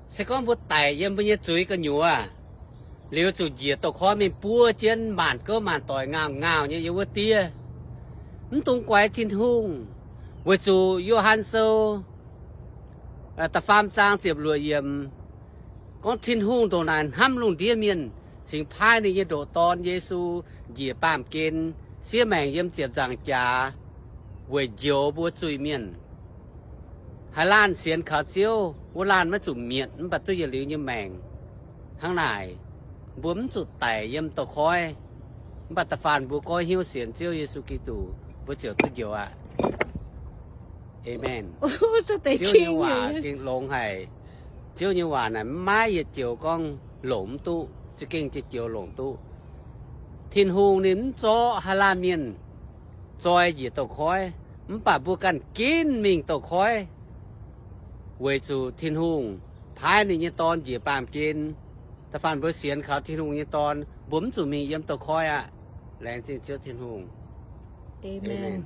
Se gorngv mbuo daic yiem mbuo nyei zuiz gu'nyuoz liuz, zuqc njiec douz-koiv mingh buov jienv maanc gouv maanc doic ngaauh ngaauh nyei yiem wuov diev, mv dungx guaix Tin-Hungh, weic zuqc Yo^han Sou da'faam zaang ziepc luoqc yiemc gorngv, Tin-Hungh ndongc naaic hnamv lungh ndiev mienh, cingx paaiv ninh nyei ndoqc Dorn, Yesu, njiec baamh gen, siev maengc yiem ziepc nzaangc jaax weic njoux mbuo zuiz-mienh. Haaix laanh sienx kaux Ziouv, wuov laanh maiv zuqc mietc, mv baac duqv yietc liuz nyei maengc. Hnangv naaic, mbuo mv zuqc daic yiem douz-koiv, mv baac da'faanh mbuo goiv hnyouv sienx Ziouv Yesu Giduc, mbuo ziouc duqv njoux aqv. Aamen. Ziouv nyei waac gengh longx haic. Ziouv nyei waac naaic maiv yietc joux gorngv longc mv duqv, za'gengh joux-joux longc duqv. Tin-Hungh ninh mv zorqv haaix laanh mienh zoi njiec douz-koiv, mv baac mbuo ganh ginv mingh douz-koiv, weic zuqc Tin-Hungh paaiv ninh nyei Dorn njiec baamh gen. Da'faanh mbuo sienx kaux Tin-Hungh nyei Dorn, mbuo mv zuqc mingh yiem douz-koiv aqv. Laengz zingh Ziouv Tin-Hungh. Aamen.